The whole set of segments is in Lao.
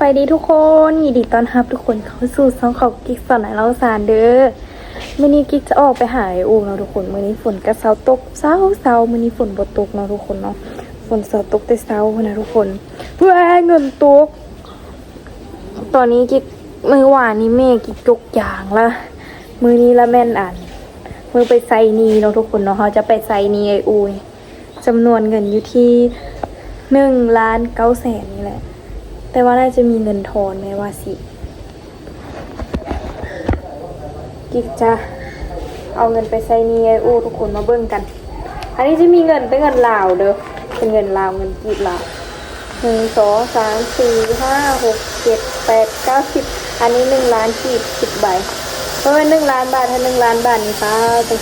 ບາຍດີທຸກຄົນ ຍິນດີຕ້ອນຮັບທຸກຄົນເຂົ້າສູ່ຊ່ອງຂອງກິກສາວນ້ອຍເລົ່າສານເດີ. ມື້ນີ້ກິກຈະອອກໄປຫາໄອອູເນາະທຸກຄົນ. ມື້ນີ້ຝົນກະເຊົາຕົກ ເຊົາໆ ມື້ນີ້ຝົນບໍ່ຕົກເນາະທຸກຄົນເນາະ. ຝົນເຊົາຕົກແຕ່ເຊົ້າພຸ້ນນະທຸກຄົນ. ເພື່ອໃຫ້ເງິນຕົກ ຕອນນີ້ກິກ ມື້ວານນີ້ແມ່ກິກຈົກຢາງລະ ມື້ນີ້ລະແມ່ນອັນ ມື້ໄປໃຊ້ໜີ້ເນາະທຸກຄົນເນາະ. ເຮົາຈະໄປໃຊ້ໜີ້ໄອອູນີ້ ຈຳນວນເງິນຢູ່ທີ່ໜຶ່ງລ້ານເກົ້າແສນນີ້ແຫຼະ ແຕ່ວ່າໜ້າຈະມີເງິນທອນແມ່ວ່າຊິ ກິກຈະເອົາເງິນໄປໃຊ້ໜີ້ໄອອູ ທຸກຄົນມາເບິ່ງກັນ. ອັນນີ້ຈະມີເງິນ ເປັນເງິນລາວເດີ ເປັນເງິນລາວ ເງິນກີບລາວ. ໜຶ່ງ ສອງ ສາມ ສີ່ ຫ້າ ຫົກ ເຈັດ ແປດ ເກົ້າ ສິບ ອັນນີ້ໜຶ່ງລ້ານກີບ ສິບໃບ. ເອີ ໜຶ່ງລ້ານບາດ ຖ້າໜຶ່ງລ້ານບາດນີ້ ປ້າດ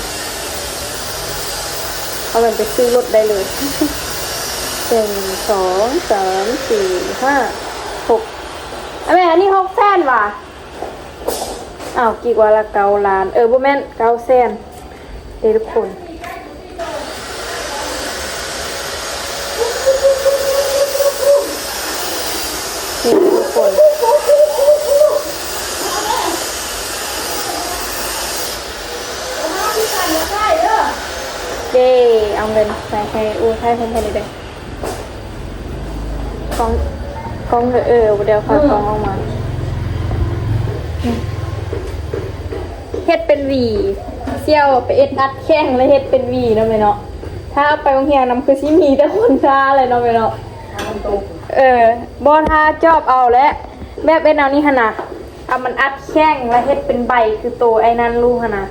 ເອົາເງິນໄປຊື້ລົດໄດ້ເລີຍ. ໜຶ່ງ ສອງ ສາມ ສີ່ ຫ້າ ຫົກ ອາ ແມ່ ອັນນີ້ຫົກແສນຫວາ? ອ້າວ ກິກວ່າລະເກົ້າລ້ານ ເອີ ບໍ່ແມ່ນ ເກົ້າແສນເດ້ທຸກຄົນ. ນີ້ທຸກຄົນ ເດ້ ເອົາເງິນໄປໃຫ້ອູ່ ຖ່າຍຮູບໃຫ້ແດ່ເດີ. ກ້ອງ ກ້ອງ ເອີ ບໍ່ໄດ້ເອົາຂາກອງອອກມາ. ເຮັດເປັນຫວີ ສ່ຽວໄປເຮັດອັດແຂ້ງ ແລ້ວເຮັດເປັນຫວີເນາະແມ່ເນາະ. ຖ້າເອົາໄປໂຮງຮຽນນຳ ຄືຊິມີແຕ່ຄົນທາແຫຼະເນາະແມ່ເນາະ. ເອີ ບໍ່ ທາຈອບເອົາແຫຼະ ແບບເຮັດແນວນີ້ຫັ້ນນະ. ເອົາມັນອັດແຂ້ງ ແລ້ວເຮັດເປັນໃບຄືໂຕໄອ້ນັ້ນລູກຫັ້ນນະ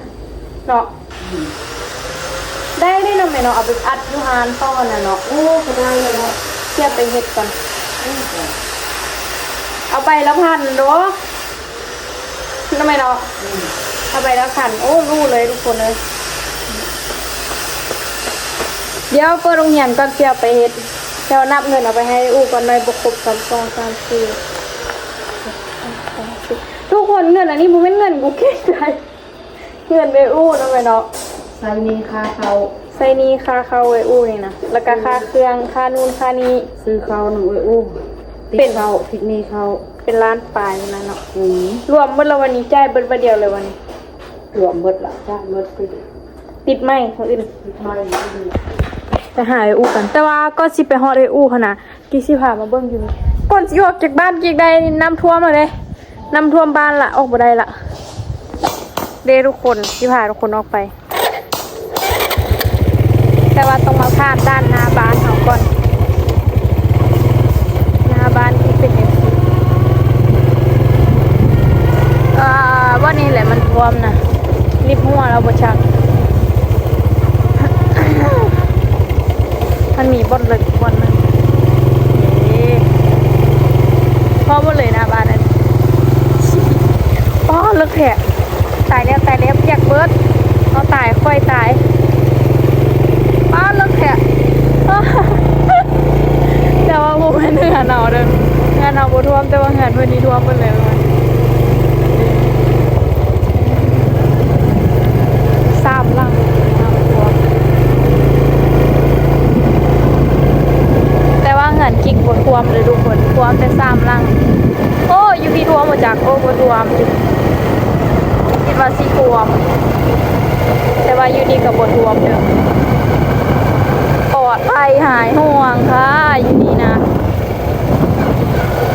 ເນາະ. ອືມ ໄດ້ເດ້ເນາະແມ່ເນາະ ເອົາໄປອັດຢູ່ຮ້ານເຂົາຫັ້ນນະເນາະ. ໂອ້ ກໍໄດ້ແລ້ວເນາະ ສຽວໄປເຮັດກ່ອນ. ອືມ ເອົາໃບລະພັນເນາະ ເນາະແມ່ເນາະ. ອືມ ເອົາໃບລະພັນ. ໂອ້ ຮູ້ເລີຍທຸກຄົນເອີຍ. ດຽວເປີດໂຮງຮຽນກ່ອນ ສຽວໄປເຮັດ. ດຽວນັບເງິນເອົາໄປໃຫ້ອູ່ກ່ອນ ໜ້ອຍບໍ່ຄົບ ສາມ ສອງ ສາມ ສີ່ ທຸກຄົນ ເງິນອັນນີ້ບໍ່ແມ່ນເງິນກູເກັບໄດ້ ເງິນເອື້ອຍອູ່ເນາະແມ່ເນາະ. ໃຊ້ໜີ້ຄ່າເຂົ້າ ໃຊ້ໜີ້ຄ່າເຂົ້າເອື້ອຍອູ່ນີ້ນະ ແລ້ວກະ ອືມ ຄ່າເຄື່ອງ ຄ່ານູ້ນຄ່ານີ້ ຊື້ເຂົ້ານຳເອື້ອຍອູ່ ຕິດເຂົ້າ ເປັນ ຕິດໜີ້ເຂົ້າ ເປັນລ້ານປາຍຫັ້ນນະເນາະ. ອືມ ລວມໝົດແລ້ວວັນນີ້ ຈ່າຍເບິດບາດດຽວເລີຍວັນນີ້. ລວມໝົດລະ ຈ່າຍໝົດ ຕິດໃໝ່ມື້ອື່ນ ຕິດໃໝ່ມື້ອື່ນ. ໄປຫາເອື້ອຍອູ່ກັນ ແຕ່ວ່າກ່ອນຊິໄປຮອດເອື້ອຍອູ່ຫັ້ນນະ ກິກຊິພາມາເບິ່ງຢູ່ນີ້. ກ່ອນຊິອອກຈາກບ້ານກິກໄດ້ນີ້ ນ້ຳຖ້ວມແລ້ວເດ້ ນ້ຳຖ້ວມບ້ານລະ ອອກບໍ່ໄດ້ລະເດ້ທຸກຄົນ. ຊິພາທຸກຄົນອອກໄປ ແຕ່ວ່າຕ້ອງມາຜ່ານດ່ານໜ້າບ້ານເຮົາກ່ອນ. ໜ້າບ້ານທີ່ເປັນຈັ່ງຊີ້ ອ່າ ບ່ອນນີ້ແຫຼະມັນຖ້ວມນະ ລິບຮົ່ວແລ້ວບໍ່ຈັກ. ມັນມີບ່ອນເລິກບ່ອນໜຶ່ງ ເອີ ພໍໝົດເລີຍໜ້າບ້ານນັ້ນ. ປ້າ ເລິກແທ້ ຕາຍແລ້ວ ຕາຍແລ້ວ ປຽກເບິດ. ເອົາຕາຍ ຂ້ອຍຕາຍ. ປ້າ ເລິກແທ້ ແຕ່ວ່າບໍ່ແມ່ນເຮືອນເຮົາເດີ ເຮືອນເຮົາບໍ່ຖ້ວມ ແຕ່ວ່າເຮືອນເພິ່ນນີ້ຖ້ວມເບິດເລີຍ. ສາມຫຼັງ ແຕ່ວ່າເຮືອນກິກບໍ່ຖ້ວມເດີທຸກຄົນ ຖ້ວມແຕ່ສາມຫຼັງ. ໂອ້ ຢູ່ພີ້ຖ້ວມບໍ່ຈັກ. ໂອ້ ບໍ່ຖ້ວມ ຄິດວ່າຊິຖ້ວມ ແຕ່ວ່າຢູ່ນີ້ກໍບໍ່ຖ້ວມເດີ ປອດໄພຫາຍຫ່ວງຄ່າ ຢູ່ນີ້ນະ.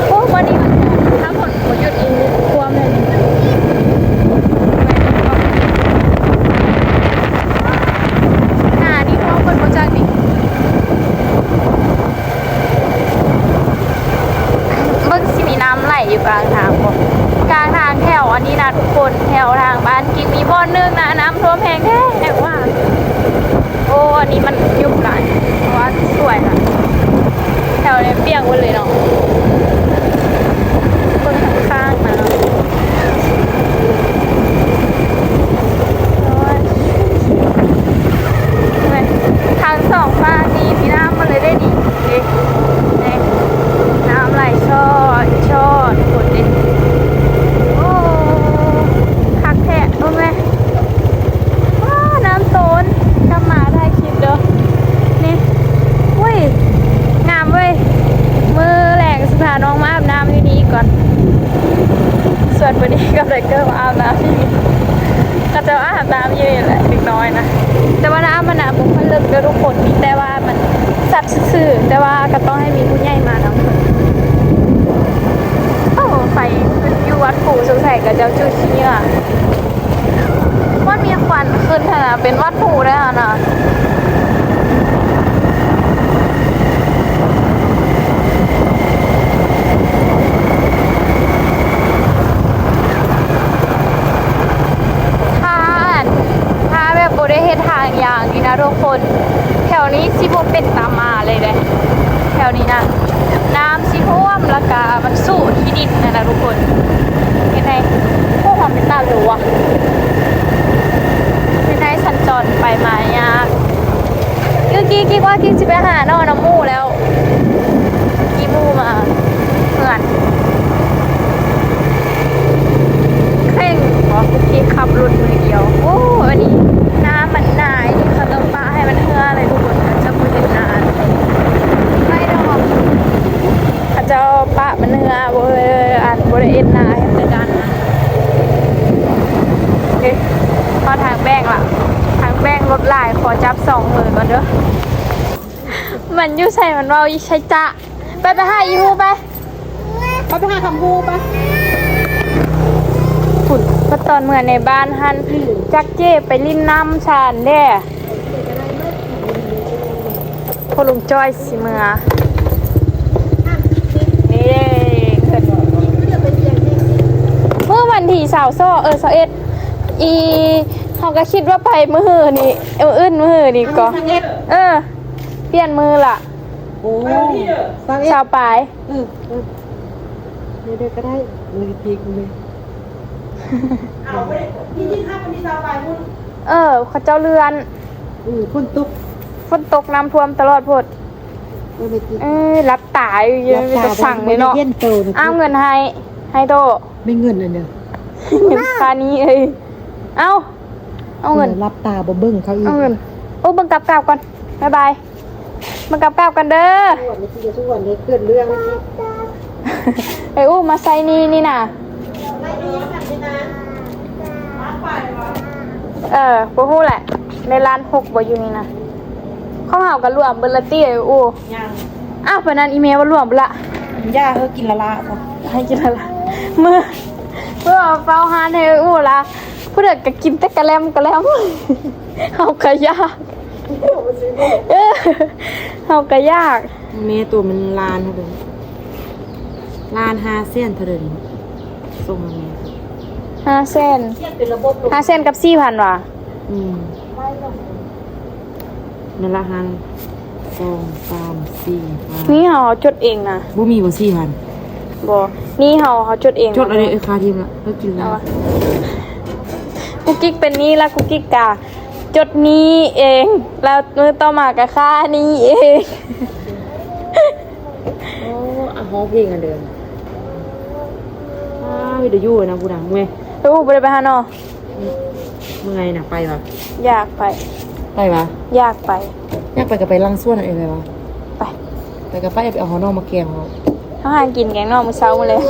ໂອ້ ມື້ນີ້ມັນ ຖ້າຝົນບໍ່ຢຸດອີກນີ້ຖ້ວມແລ້ວນີ້. ໜ້ານີ້ຖ້ວມເບິດບໍ່ຈັກນີ້. ເບິ່ງຊິມີນ້ຳໄຫຼຢູ່ກາງທາງບໍ່? ກາງທາງແຖວອັນນີ້ນະທຸກຄົນ ແຖວທາງບ້ານກິກມີບ່ອນໜຶ່ງນະ ນ້ຳຖ້ວມແຮງແທ້ ແຮງວ່າ. ໂອ້ ອັນນີ້ມັນຍຸບຫຼາຍ ເພາະວ່າສວຍລະ ແຖວນີ້ປຽກໝົດເລີຍເນາະ. ເບິ່ງທາງຂ້າງນະ ໂອ້ຍ ທາງສອງຟາກນີ້ມີນ້ຳໝົດເລີຍເດ້ນີ້. ນີ້ ນີ້ ນ້ຳໄຫຼຊອດ ຊອດ ທຸກຄົນເດ້. ໂອ້ ຄັກແທ້ ເບິ່ງແມ. ວ້າ ນ້ຳໂຕນ ກັບມາຖ່າຍຄລິບເດີ ນີ້. ອຸ້ຍ ງາມເວີຍ ມື້ແລງຊິພາ ກ່ອນ ສ່ວນມື້ນີ້ກໍໄດ້ເກີບອາບນ້ຳຢູ່ນີ້ ເຂົາເຈົ້າອາບນ້ຳຢູ່ນີ້ແຫຼະ ເດັກນ້ອຍນະ. ແຕ່ວ່ານ້ຳມັນນະບໍ່ຄ່ອຍເລິກເດີທຸກຄົນ ມີແຕ່ວ່າມັນຊັດຊື່ໆ ແຕ່ວ່າກໍຕ້ອງໃຫ້ມີຜູ້ໃຫຍ່ມານຳ. ໂອ້ ໄຟຂຶ້ນຢູ່ວັດພູ ສົງໄສເຂົາເຈົ້າຈູດຂີ້ເຫຍື້ອ. ມັນມີຄວັນຂຶ້ນຫັ້ນນະ ເປັນວັດພູໄດ້ຫັ້ນນະ. ຖ້າ ຖ້າແບບບໍ່ໄດ້ເຮັດທາງຢາງນີ້ນະທຸກຄົນ ແຖວນີ້ຊິບໍ່ເປັນຕາມາເລີຍເດ້ ແຖວນີ້ນະ ນ້ຳຊິຖ້ວມ ແລ້ວກະມັນສູງທີ່ດິນຫັ້ນນະທຸກຄົນ. ເຮັດໃຫ້ ໂອ້ ເປັນຕາຫຼວງ ເຮັດໃຫ້ສັນຈອນໄປມາຍາກ. ຄືກີ້ ກີ້ວ່າກີ້ຊິໄປຫາໜໍ່ນຳໝູ່ແລ້ວ ກີ້ໝູ່ມາເຮືອນ ເຄັ່ງບໍ່ ກູກີ້ຂັບລົດມືດຽວ. ໂອ້ ອັນນີ້ນ້ຳມັນໜາຍ ເຂົາຕ້ອງປະໃຫ້ມັນເຮືອເລີຍທຸກຄົນ ເຂົາຈະບໍ່ເຮັດນາ ໄປດອກ ເຂົາເຈົ້າປະມັນເຮືອ ບໍ່ ອັນ ບໍ່ໄດ້ເຮັດນາ ເຮັດແຕ່ການ ເອີ ຮອດທາງແບ່ງລະ ທາງແບ່ງລົດຫຼາຍ ຂໍຈັບສອງມືກ່ອນເດີ. ມັນຢູ່ໃສ ມັນເວົ້າຢູ່ໃສຈະ ໄປ ໄປຫາອີ່ຫູໄປ ໄປ ໄປຫາຄຳຫູໄປ. ພຸ້ນ ກໍຕອນເມືອໃນບ້ານຫັ້ນ ອືມ ຈັກເຈ້ໄປຫຼິ້ນນ້ຳຊານແດ່. ພໍ່ລຸງຈ້ອຍຊິເມືອ ນີ້ເດ້ ເງິນ ມື້ວັນທີຊາວສອງ ເອີ ຊາວເອັດ ອີ ເຮົາກໍຄິດວ່າໄປມື້ຮືນີ້ ເອີ ອື່ນມື້ຮືນີ້ກໍ ຊາວເອັດ ເອີ ປ່ຽນມື້ລະ. ໂອ້ ຊາວເອັດ ຊາວປາຍ ເອີ ເອີ ເດີໆ ກໍໄດ້ ເລີຍ ເອີ ເຂົາເຈົ້າເລື່ອນ ອື ຝົນຕົກ ຝົນຕົກ ນ້ຳຖ້ວມຕະຫຼອດໂພດ. ເອີ ຫຼັບຕາຢູ່ ມີແຕ່ສັ່ງເລີຍເນາະ. ອ້າວ ເງິນໃຫ້ ໃຫ້ໂຕ ແມ່ນເງິນອັນເດີ ເງິນຄ່ານີ້ເອີຍ. ເອົ້າ ເອົາເງິນ ເອີ ຫຼັບຕາບໍ່ເບິ່ງເຂົາອີກ ເອົາເງິນ. ໂອ້ ເບິ່ງກັບກາບກ່ອນ ບາຍບາຍ ເບິ່ງກັບກາບກ່ອນເດີ. ຊວນເດີ ຊວນເດີ ເກີດເລື່ອງ ເອີ ອູ້ມາໃສ່ນີ້ ນີ້ນະ. ເອີ ບໍ່ຮູ້ແຫຼະ ໄດ້ລ້ານຫົກບໍ່ຢູ່ນີ້ນະ. ຂອງເຮົາກໍລວມເບິດລະຕິ ເອີ ອູ້. ຍັງ ອ້າວ ປານນັ້ນອີ່ແມ່ວ່າລວມເບິດລະ. ຢ່າ ເຮີ ກິນລະລະ ໃຫ້ກິນລະລະ. ມື້ ມື້ເຝົ້າຮ້ານໃຫ້ເອື້ອຍອູ້ລະ ຜູ້ໃດກໍກິນແຕ່ກະແລັມກະແລັມ ເຮົາກະຢາກ ເອີ ເຮົາກະຢາກ. ແມ່ໂຕມັນລ້ານເທົ່າໃດ? ລ້ານຫ້າແສນເທົ່າໃດນີ້? ສົ່ງໃຫ້ແມ່ ຫ້າແສນ ຫ້າແສນກັບສີ່ພັນຫວາ? ອືມ ນັ້ນລະຫັ້ນ ສອງ ສາມ ສີ່ ຫ້າ ນີ້ເຮົາຈົດເອງນະ. ບໍ່ມີບໍ່ ສີ່ພັນ? ບໍ່ ນີ້ເຮົາ ເຮົາຈົດເອງ. ຈົດເອົາເລີຍ ເອີ ຄ່າທີມລະ ເຮົາກິນແລ້ວ. ກູກິກເປັນໜີ້ລະ ກູກິກກະຈົດໜີ້ເອງ ລະມື້ຕໍ່ມາກະຄ່າໜີ້ເອງ. ໂອ້ ຮ້ອງເພງອັນເດີມ. ອ້າ ມີແຕ່ຢູ່ນະຜູ້ດັງເວີຍ. ເອີ ບໍ່ໄດ້ໄປຫາເນາະ. ເມື່ອຍນະ ໄປວະ? ຢາກໄປ. ໄປວະ? ຢາກໄປ. ຢາກໄປກໍໄປຫຼັງສວນເອົາເອງໄດ້ວະ? ໄປ. ໄປກໍໄປ ໄປເອົາຫົວໜໍ່ມາແກງເຮົາ. ເຮົາຫາກິນແກງໜໍ່ມື້ເຊົ້າມື້ແລງ.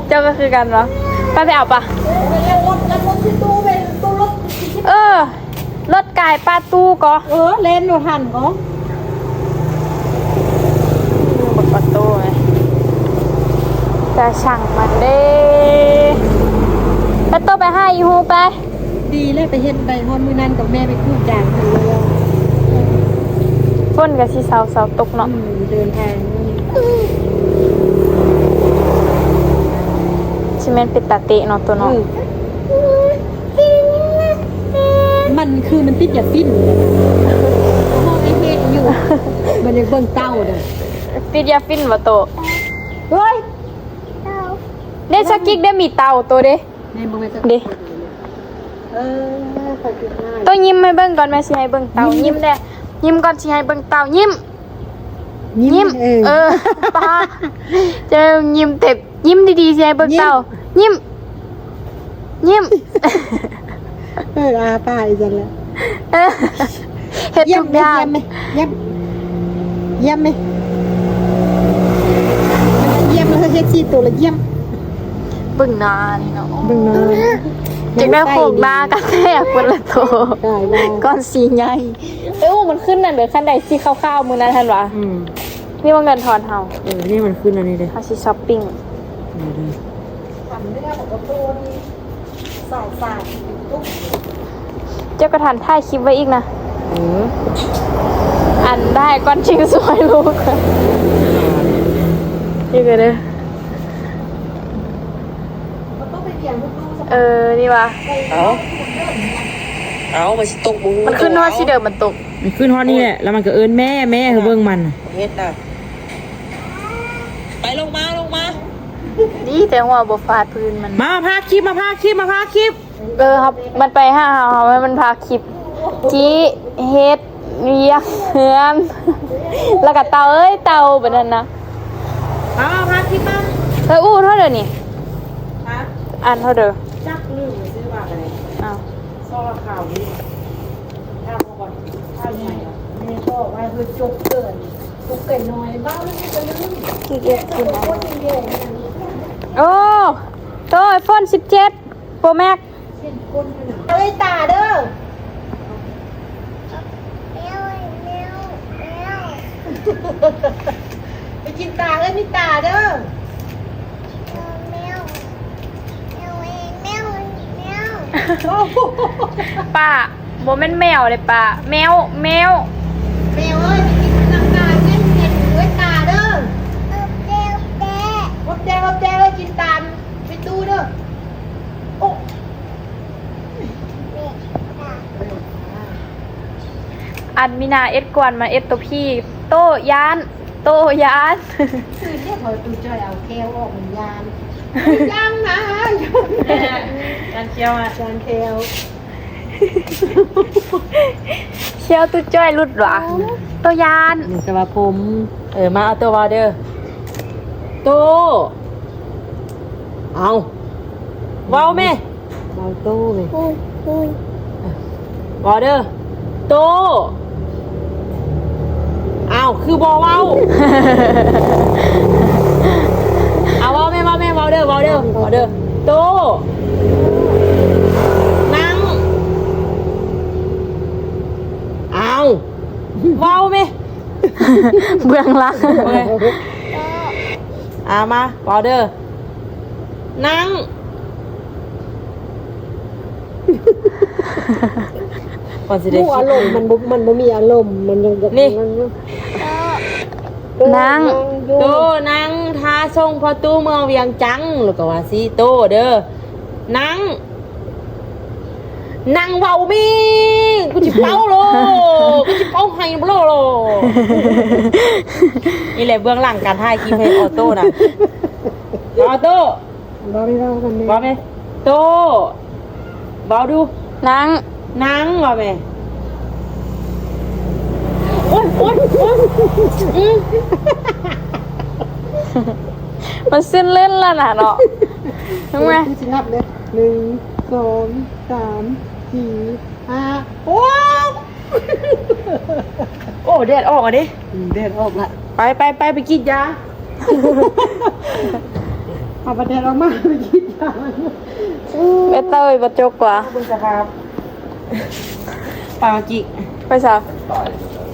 ເຈົ້າກໍຄືກັນບໍ່? ໄປ ໄປເອົາປະ? ເອີ. ລົດກາຍປາຕູ້ກໍ ເອີ ແລ່ນບໍ່ທັນກໍ ບັກປາຕູ້ ແຕ່ຊ່າງມັນເດ້. ປາຕູ້ ໄປຫາອີ່ຫູໄປ. ດີແລ້ວໄປເຮັດໄດ້ ຮອດມື້ນັ້ນກໍແມ່ໄປຂູດຢາງຫັ້ນເລີຍ. ຝົນກໍຊິເຊົາ ເຊົາຕົກເນາະ. ອືມ ເດີນທາງ ຊິແມ່ນເປັນຕາເຕະເນາະໂຕເນາະ. ເອີ. ມັນຄືມັນຕິດຢາຝິ່ນ ເຮົາໄດ້ເຮັດຢູ່ ມັນຍັງເບິ່ງເຕົ່າເດີ. ຕິດຢາຝິ່ນບໍ່ໂຕ? ເຮີ້ຍ ເດ ສະກິກເດ ມີເຕົ່າໂຕເດ. ແມ່ເບິ່ງແມ່ ເດ ເອີ ຂ້ອຍຄິດຫາຍ. ໂຕຍິ້ມໃຫ້ເບິ່ງກ່ອນ ແມ່ຊິໃຫ້ເບິ່ງເຕົ່າ. ຍິ້ມ ຍິ້ມແດ່ ຍິ້ມກ່ອນ ຊິໃຫ້ເບິ່ງເຕົ່າ. ຍິ້ມ ຍິ້ມ ຍິ້ມ ເອີ ເອີ ປ້າ ຈະຍິ້ມເຕັມ ຍິ້ມດີໆ ຊິໃຫ້ເບິ່ງເຕົ່າ. ຍິ້ມ ຍິ້ມ ຍິ້ມ ເອີ ອາປາກອີກຊັ້ນແຫຼະ. ເອີ ເຮັດທຸກຢ່າງ. ຢ້ຽມ ຢ້ຽມ ຢ້ຽມ ຢ້ຽມແລ້ວເຮັດ ສີ່ໂຕລະຢ້ຽມ. ເບິ່ງໜ້ານີ້ເນາະ ເບິ່ງໜ້າ ຈັ່ງໄດ້ໂຄກໜ້າກະແຕກເບິດລະໂຕ ຕາຍແລ້ວ ກ້ອນສີໃຫຍ່. ເອີ ມັນຂຶ້ນນັ້ນເດີ ຄັນໃດສີຂາວໆ ມື້ນັ້ນຫັ້ນຫວາ. ອືມ ນີ້ວ່າເງິນທອນເຮົາ. ເອີ ນີ້ມັນຂຶ້ນອັນນີ້ເດ້ ເຮົາຊິຊັອບປິງ. ເອີ ສາຍໆ ເຈົ້າກະທັນຖ່າຍຄລິບໄວ້ອີກນະ. ເອີ ອັນໄດ້ກ່ອນຈິງຊ່ວຍລູກ ອີກເດີ. ເອີ ນີ້ຫວາ ເອົາ ເອົາ ມັນຊິຕົກບໍ່ຮູ້ ມັນຂຶ້ນຮອດຊິເດີ ມັນຕົກ ມັນຂຶ້ນຮອດນີ້ແຫຼະ ແລ້ວມັນກະເອີ້ນແມ່ ແມ່ ເບິ່ງມັນ ເຮັດນະ. ໄປ ລົງມາ ລົງມາ. ດີແຕ່ຫົວບໍ່ຟາດພື້ນມັນ. ມາ ມາພາຄລິບ ມາພາຄລິບ ມາພາຄລິບ. ເອີ ມັນໄປຫາເຮົາ ໃຫ້ມັນພາຄລິບ ຈີ້ເຮັດວຽກເຮືອນ ແລ້ວກະເຕົາເອີຍເຕົາ ແບບນັ້ນນະ. ມາ ມາພາຄລິບມາ. ເອີ ອູ້ເທົ່າເດີນີ້ ຮະ ອັນເທົ່າເດີ ຈັກລືມຊື່ວ່າໄປ. ອ້າວ ຊໍລະຄາວນີ້ ຖາມກ່ອນ ຖາມໃໝ່. ແມ່ບອກວ່າເຮີດຈົບເກີນ ທຸກໄກ່ນ້ອຍ ບ້າມັນກະລືມ ຂີ້ກຽດກິນ. ໂອ້ ໂຕໄອໂຟນສິບເຈັດ ໂປຣແມັກ ເອີຍຕາເດີ ແມວ ແມວ ແມວ ໄປກິນຕາເອີຍມີຕາເດີ. ແມວ ແມວ ແມວ ແມວ ປ້າ ບໍ່ແມ່ນແມວເດ້ປ້າ ແມວ ແມວ ແມວເອີຍ ໄປກິນນ້ຳຕານເປັນເປັນເອີຍຕາເດີ. ອອບແດ ອອບແດ ອອບແດ ອອບແດ ເອີຍ ກິນຕານໄປຕູ້ເດີ. ໂອ້ ອັນມີນາເອັດກວນມາເອັດໂຕພີ້ ໂຕຢ້ານ ໂຕຢ້ານ. ຄືເຮັດໃຫ້ຕູ້ຈ້ອຍເອົາແຂ້ວອອກ ມັນຢ້ານ ຢ້ານນະ ຢ້ານແຂ້ວອະ ຢ້ານແຂ້ວ ແຂ້ວຕູ້ຈ້ອຍຫຼຸດຫວາ ໂຕຢ້ານ ແຕ່ວ່າຜົມ. ເອີ ມາເອົາໂຕເວົ້າເດີ ໂຕ ເອົາ ເວົ້າແມ່. ເວົ້າໂຕ້ແມ່ ເວົ້າເດີ ໂຕ້. ອ້າວ ຄືບໍ່ເວົ້າ? ເອົາ ເວົ້າແມ່ ເວົ້າແມ່ ເວົ້າເດີ ເວົ້າເດີ ເວົ້າເດີ ໂຕ້ ນັ່ງ. ອ້າວ ເວົ້າແມ່. ເບື້ອງຫຼັງ ເອົາມາ ເວົ້າເດີ ນັ່ງ. ກ່ອນຊິໄດ້ ອາລົມ ມັນບໍ່ ມັນບໍ່ມີອາລົມ ມັນຍັງແບບ ນີ້ ນັ່ງ ໂຕ ນັ່ງ ຖ້າສົ່ງພໍ່ຕູ້ເມືອວຽງຈັນ ແລ້ວກໍວ່າຊິ ໂຕເດີ ນັ່ງ. ນັ່ງເວົ້າມີ ກູຊິເປົ່າໂລ ກູຊິເປົ່າໃຫ້ໂລ. ນີ້ແຫຼະເບື້ອງຫຼັງການຖ່າຍຄລິບໃຫ້ອໍໂຕ້ນະ ອໍໂຕ້ ເວົ້າແມ່ ເວົ້າແມ່ ໂຕ້ ເວົ້າດູ ນັ່ງ ນັ່ງ ເວົ້າແມ່. ໂອ້ຍ ໂອ້ຍ ໂອ້ຍ ອືມ ມັນຊຶ້ນເຫຼັ້ນລະນະເນາະ ເບິ່ງແມ່ ກູຊິນັບເດີ ໜຶ່ງ ສອງ ສາມ ສີ່ ຫ້າ ຫົກ. ໂອ້ ແດດອອກອະເດ ອືມ ແດດອອກລະ ໄປ ໄປ ໄປ ໄປກິນຢາ ເອົາບັດແດດອອກມາໄປກິນຢາ. ແມ່ເຕີຍບໍ່ຈົກວ່າ ເບິ່ງສະພາບ ປາກິກ ໄປຊະ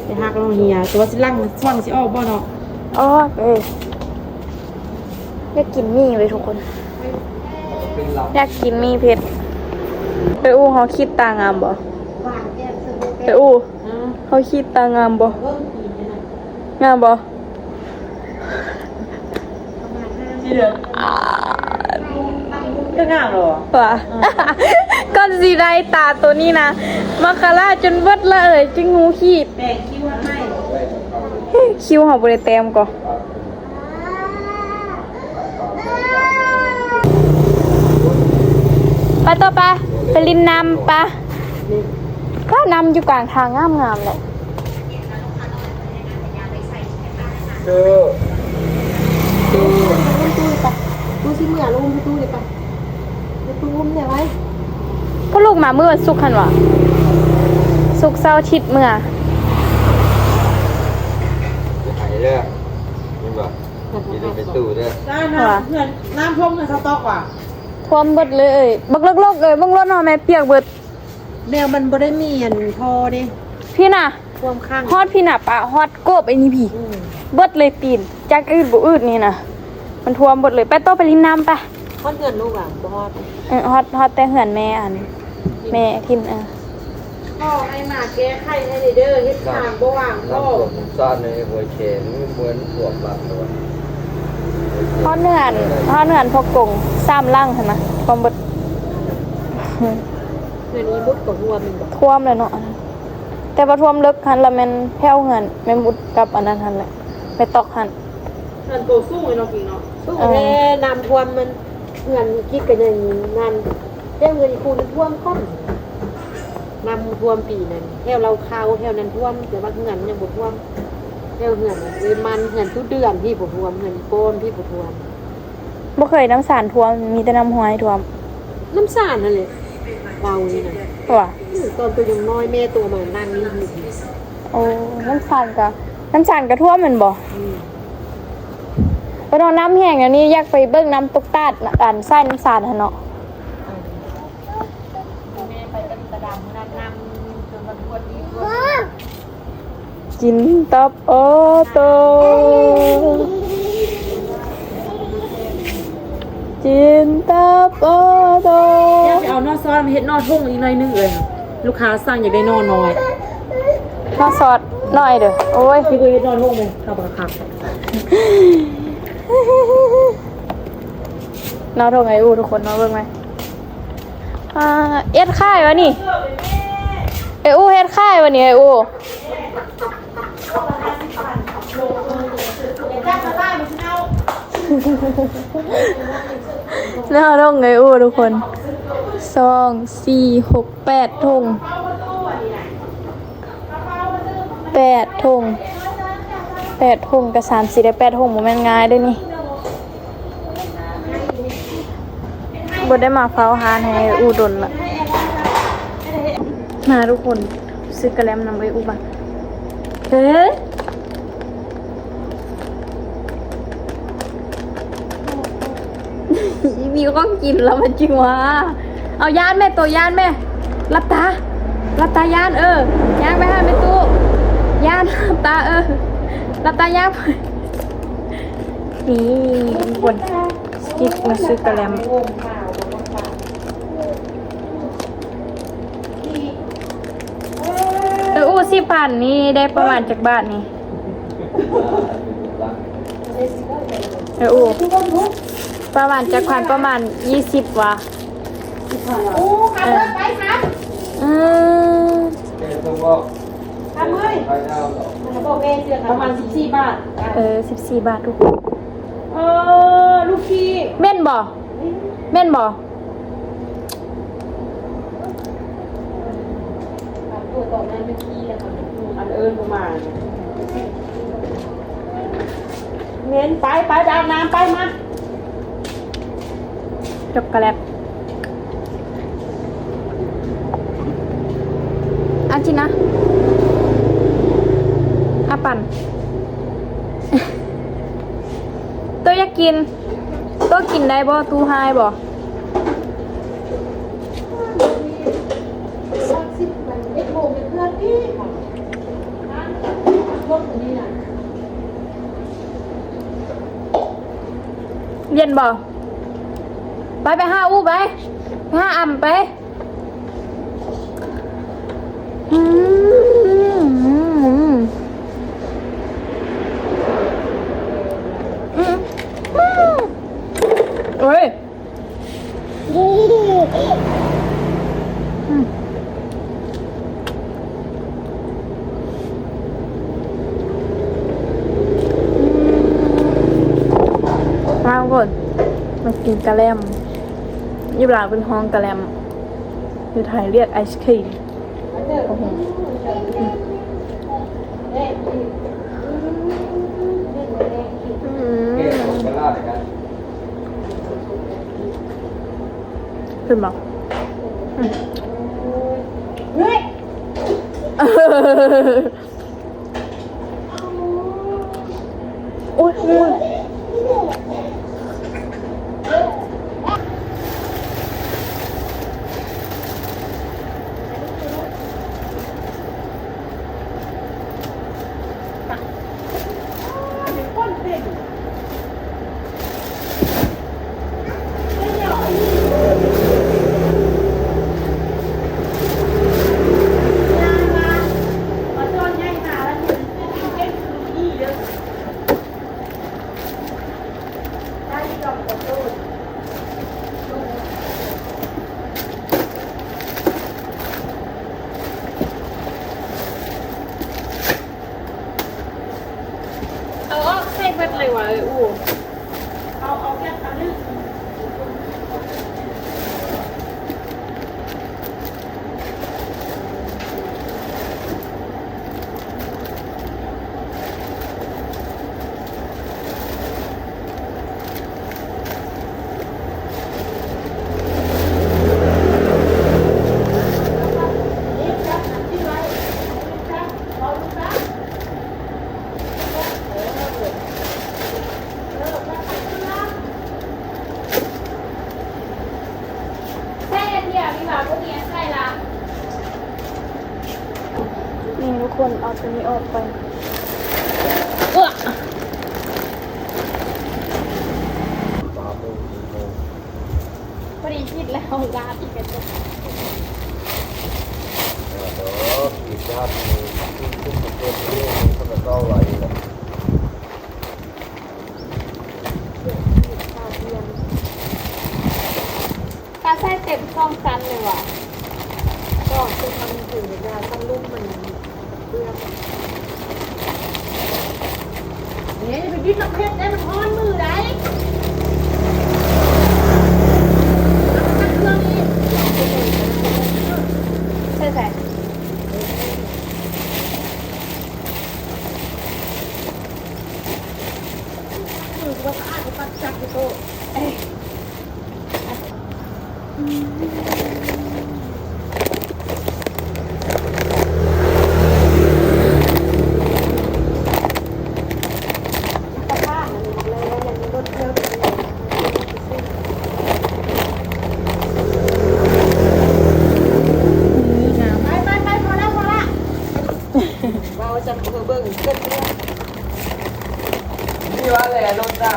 ໄປຮັກລອງເຮຍ ແຕ່ວ່າຊິຫຼັງຊ່ວງຊິອອກບໍ່ເນາະ ອອກເອີຍ. ຢາກກິນໝີ່ເວີຍທຸກຄົນ ຢາກກິນໝີ່ເຜັດ. ເອີ ອູ ເຮົາຂີດຕາງາມບໍ່? ເອີ ອູ ເຮົາຂີດຕາງາມບໍ່? ງາມບໍ່? ຊິເດີ ກໍງາມແລ້ວຫວາ? ວ່າ ກ່ອນຊິໄດ້ຕາໂຕນີ້ນະ ມາຄາລາຈົນເບິດລະເອີຍ ຈຶ່ງຮູ້ຂີດ ແຕ່ຄິ້ວໃຫ້ ຄິ້ວເຮົາບໍ່ໄດ້ແຕ້ມກໍ. ໄປຕໍ່ໄປ ໄປຫຼິ້ນນ້ຳປະ ປະ ນ້ຳຢູ່ກາງທາງງາມໆເລີຍ. ເອີ ຕູ້ ຕູ້ ຕູ້ຊິເມືອ ລູກຕູ້ໄປ ຕູ້ອຸ້ມແດ່ໄວ້. ພໍ່ລູກມາມື້ວັນສຸກຫັ້ນຫວາ? ສຸກເສົາອາທິດເມືອ ໄປເລີຍ ເຫັນບໍ່? ຢູ່ໃນຕູ້ເດີ. ນ້ຳ ນ້ຳ ເພື່ອນ ນ້ຳຖ້ວມເຮືອນສະຕອກວ່າ ຖ້ວມເບິດເລີຍ. ບັກເລິກໆ ເອີຍ ເບິ່ງລົດເຮົາແມ່ ປຽກເບິດ. ແນວມັນບໍ່ໄດ້ມີອັນທໍ່ເດ້. ພີ້ນະ ຖ້ວມຂັງ ຮອດພີ້ນະ ປະ ຮອດໂກບໄອ້ນີ້ພີ້. ອືມ ເບິດເລີຍຕີນ ຈັກອືດບໍ່ອືດນີ້ນະ ມັນຖ້ວມເບິດເລີຍ. ໄປຕໍ່ໄປຫຼິ້ນນ້ຳໄປ. ຮອດເຮືອນລູກອະ ບໍ່ຮອດ. ເອີ ຮອດ ຮອດແຕ່ເຮືອນແມ່ອັນ ແມ່ທິນ. ເອີ ຂໍໃຫ້ມາແກ້ໄຂໃຫ້ແດ່ເດີ ເຮັດທາງບໍ່ຫວ່າງ ນ້ຳຖ້ວມຊາດໃນຫ້ວຍແຄນີ້ ບໍ່ແມ່ນຖ້ວມຫຼັກເດີ. ຮອດເຮືອນ ຮອດເຮືອນພໍ່ກົງ ສາມຫຼັງຫັ້ນນະ ຖ້ວມເບິດ. ເຮືອນອີບຸດກໍຖ້ວມແມ່ນບໍ່? ຖ້ວມແລ້ວເນາະ ແຕ່ວ່າຖ້ວມເລິກຫັ້ນລະແມ່ນແຖວເຮືອນແມ່ບຸດກັບອັນນັ້ນຫັ້ນແຫຼະ ແມ່ຕອກຫັ້ນ. ເຮືອນໂຕສູງເນາະ ເນາະ ສູງແທ້. ເອີ ນ້ຳຖ້ວມມັນ ເຮືອນກິດກັນຢ່າງນັ້ນ ແຖວເຮືອນອີຄູນັ້ນຖ້ວມກ່ອນ. ນ້ຳຖ້ວມປີນັ້ນ ແຖວເລົ່າຂາວແຖວນັ້ນຖ້ວມ ແຕ່ວ່າເຮືອນຍັງບໍ່ຖ້ວມ. ແຖວເຮືອນເອີມັນ ເຮືອນຕູ້ເດືອນພີ້ບໍ່ຖ້ວມ ເຮືອນອີປ້ອມພີ້ບໍ່ຖ້ວມ. ບໍ່ເຄີຍນ້ຳສານຖ້ວມ ມີແຕ່ນ້ຳຫ້ວຍຖ້ວມ. ນ້ຳສານຫັ້ນແຫຼະ ເວົ້ານີ້ນະ ວ່າ ອືມ ຕອນໂຕຍັງນ້ອຍແມ່ໂຕມານັ່ງນີ້ຢູ່. ໂອ້ ນ້ຳສານກະ ນ້ຳສານກະຖ້ວມແມ່ນບໍ່? ອືມ ເອີ ເນາະ ນ້ຳແຫ້ງແນວນີ້ ຢາກໄປເບິ່ງນ້ຳຕົກຕາດ ອັນສາຍນ້ຳສານຫັ້ນເນາະ. ແມ່ໄປກັບຕາດຳນັ້ນ ນ້ຳຈົນມັນຖ້ວມນີ້ຖ້ວມ. ກິນຕັບໂອໂຕ ກິນຕັບໂອໂຕ. ຢາກຊິເອົາໜໍ່ຊອດມາເຮັດໜໍ່ຖົງອີກໜ້ອຍໜຶ່ງເອີຍ. ລູກຄ້າສັ່ງຢາກໄດ້ໜໍ່ນ້ອຍ. ໜໍ່ຊອດໜ້ອຍເດີ. ໂອ້ຍ ຊິບໍ່ເຮັດໜໍ່ຖົງເລີຍ ເອົາບັກຄັກ. ໜໍ່ຖົງໄອອູ ທຸກຄົນມາເບິ່ງໄໝ. ອ່າ ເຮັດຂາຍວະນີ້ ໄອອູ ເຮັດຂາຍວະນີ້ ໄອອູ. ໜ້າໂລງເລີຍ ໂອ້ ທຸກຄົນ ສອງ ສີ່ ຫົກ ແປດຖົງ ແປດຖົງ ແປດຖົງ ກະສາມສີ່ໄດ້ແປດຖົງ ບໍ່ແມ່ນງ່າຍເດ້ນີ້. ບໍ່ໄດ້ມາເຝົ້າຮ້ານໃຫ້ອູດົນລະ. ມາທຸກຄົນ ຊື້ກະແລັມນຳໄວ້ອູບາດ. ເອີ ມີຂອງກິນລະມັນຈຶ່ງວ່າ. ເອົາ ຢ້ານແມ່ ໂຕຢ້ານແມ່. ຫຼັບຕາ ຫຼັບຕາ ຢ້ານ ເອີ ຍ່າງໄປຫາແມ່ຕູ້ ຢ້ານ ຫຼັບຕາ ເອີ ຫຼັບຕາ ຍ່າງໄປ. ນີ້ທຸກຄົນ ສະກິດມາຊື້ກະແລັມ. ເອີ ອູ ຊິບພັນນີ້ໄດ້ປະມານຈັກບາດນີ້? ເອີ ອູ ປະມານຈັກພັນ? ປະມານຊາວ ປະມານຊາວ ປະມານຊາວ ປະມານຊາວ ປະມານຊາວ. ເອີ ອືມ ປະມານສິບສີ່ບາດ. ເອີ ສິບສີ່ບາດທຸກຄົນ. ເອີ ລູກພີ່ ແມ່ນບໍ່? ແມ່ນບໍ່? ອັນເອີ້ນບໍ່ມາ ແມ່ນ ໄປ ໄປ ໄປອາບນ້ຳ ໄປ ມາ. ຈອກໂກແລັດ ອາຈິນນະ ອາປັນ ໂຕຢາກກິນ ໂຕກິນໄດ້ບໍ່? ຕູ້ຮ້າຍບໍ່? ວຽນບໍ່? ໄປ ໄປຫາອູ້ໄປ ໄປຫາອຳໄປ. ອືມ ອືມ ອືມ ເອີຍ ອືມ ມາທຸກຄົນ ມາກິນກະແລັມ ຢູ່ລາວເພິ່ນຮ້ອງກະແລັມ ຢູ່ໄທລຽກໄອສະຄຣີມ. ໂອ້ໂຫ ອືມ ເຫັນບໍ່? ອືມ ໂອ້ຍ ໂອ້ຍ ເອົາອອກໃສ່ເບິດເລີຍວ່າ ເອີ ອູ ເອົາ ເອົາແຄ່ອັນໜຶ່ງ. ໃສ່ອັນດຽວນີ້ຫວາ ບໍ່ມີອັນໃສ່ລະ. ນີ້ທຸກຄົນ ເອົາຕົວນີ້ອອກໄປ. ເອີ ພໍດີຄິດແລ້ວ ລາດອີກກະຈົກ. ຖ້າໃສ່ເຕັມສອງຊັ້ນເລີຍຫວາ? ກໍຄືມັນຖືກຢາກ ຕ້ອງລຸກມັນເບືອ. ເອີ ຢ່າໄປບິດມາເຮັດໄດ້ ມັນຮ້ອນມືໄດ໋. ເອົາເຄື່ອງນີ້ ໃສ່ໃສ? ມືບໍ່ສະອາດ ປັດຈັກຢູ່ໂຕະ. ໄປ ໄປ ໄປ ພໍລະ ພໍລະ. ເວົ້າຈັ່ງເບິ່ງເກີດເລື່ອງ. ນີ້ວ່າແຫຼະລົດນະ.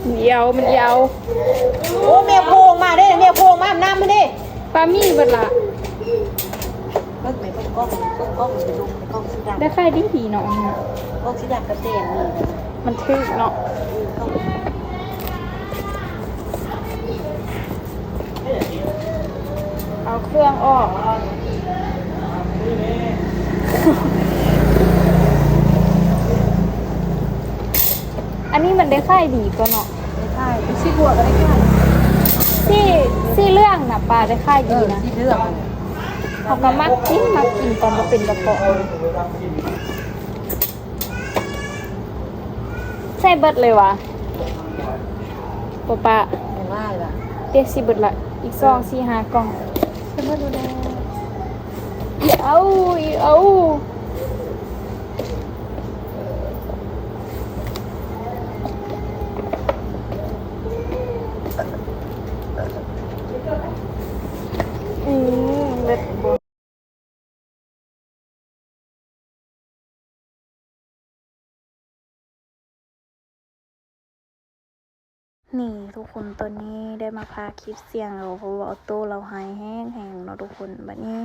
ມັນຢາວ ມັນຢາວ. ໂອ້ ແມວໂພງມາເດ້ ແມວໂພງມານຳເດ້. ປາມີເບິດລະ. ເບິ່ງໄປເບິ່ງກ້ອງ ເບິ່ງກ້ອງ ເບິ່ງກ້ອງສີດຳ ໄດ້ຂາຍດີໆເນາະ. ກ້ອງສີດຳກະແຕງນີ້ ມັນຖືກເນາະ. ອືມ ເອົາເຄື່ອງອອກ. ອັນນີ້ມັນໄດ້ຂາຍດີກວ່າເນາະ. ໄດ້ຂາຍ ສີບົວກະໄດ້ຂາຍ. ສີ ສີເຫຼືອງນະ ປາໄດ້ຂາຍດີນະ. ເອີ ສີເຫຼືອງ ເຮົາກະມັກກິນ ມັກກິນຕອນບໍ່ເປັນກະເພາະ. ໃສ່ເບິດເລີຍຫວາ? ບໍ່ປະ ບໍ່ຫຼາຍລະ. ເຕັມຊິເບິດລະ ອີກສອງ ສີ່ ຫ້າກ່ອງ. ໃສ່ເບິດແລ້ວ. ອີເອົາ ອີເອົາ. ອືມ ເລີດບໍ່. ນີ້ທຸກຄົນ ຕອນນີ້ໄດ້ມາພາຄລິບສຽງເອົາ ເພາະວ່າອອໂຕ້ລາວໄຫ້ແຮງໆເນາະທຸກຄົນ. ບັດນີ້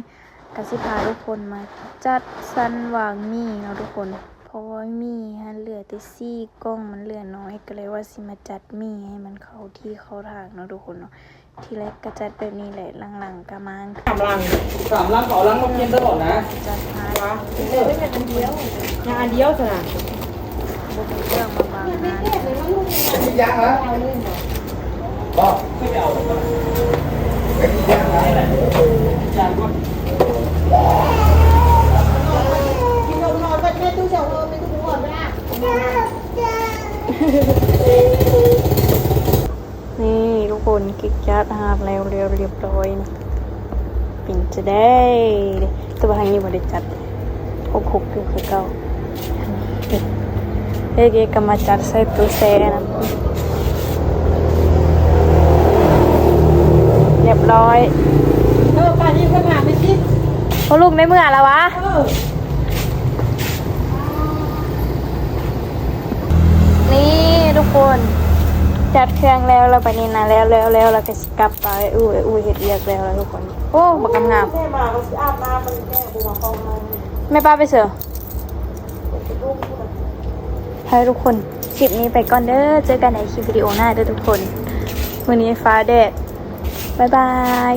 ກະຊິພາທຸກຄົນມາຈັດສັນຫວ່າງໝີ່ເນາະທຸກຄົນ ເພາະວ່າໝີ່ຫັ້ນເຫຼືອແຕ່ສີ່ກ່ອງ ມັນເຫຼືອໜ້ອຍ ກະເລີຍວ່າຊິມາຈັດໝີ່ໃຫ້ມັນເຂົ້າທີ່ເຂົ້າທາງເນາະທຸກຄົນເນາະ. ທີແລກກະຈັດແບບນີ້ແຫຼະ ຫຼັງໆກະມ້າງ. ສາມຫຼັງ ສາມຫຼັງ ເຂົາເອົາຫຼັງມາປ່ຽນຕະຫຼອດນະ. ຈັດພາ ເອີ ອັນດຽວ ຍັງອັນດຽວຊັ້ນນະ. ບໍ່ມີເຄື່ອງມາບາງງານ. ມີຫຍັງລະ? ບໍ່ ຄືໄປເອົາ ມີຫຍັງລະ? ນີ້ທຸກຄົນ ກິດຈາດຫາບແລ້ວ ແລ້ວລຽບຮ້ອຍ. ເປັນຈັ່ງໃດ? ແຕ່ວ່າທາງນີ້ບໍ່ໄດ້ຈັດ ຄົບໆຄືເກົ່າ. ເອເກກະມາຈັດໃສ່ຕູ້ແຊ່ນຳ ລຽບຮ້ອຍ. ເອີ ປານນີ້ເພິ່ນຫາໄປຊິ ໂອ້ ລູກໃນເມືອລະຫວາ? ເອີ. ນີ້ທຸກຄົນ ຈັດເຄື່ອງແລ້ວ ແລ້ວບາດນີ້ນະ ແລ້ວ ແລ້ວ ແລ້ວ ແລ້ວກໍຊິກັບໄປ. ອູ້ ອູ້ເຮັດວຽກແລ້ວລະທຸກຄົນ. ໂອ້ ບັກງາມໆ. ແມ່ມາກໍຊິອາບນ້ຳ ມັນແກ່ບໍ່ມາເຂົ້າຫ້ອງ. ແມ່ປ້າໄປໃສ? ໃຫ້ທຸກຄົນ ຄລິບນີ້ໄປກ່ອນເດີ. ເຈີກັນໃນຄລິບວິດີໂອໜ້າເດີທຸກຄົນ. ມື້ນີ້ຟ້າແດດ. ບາຍບາຍ.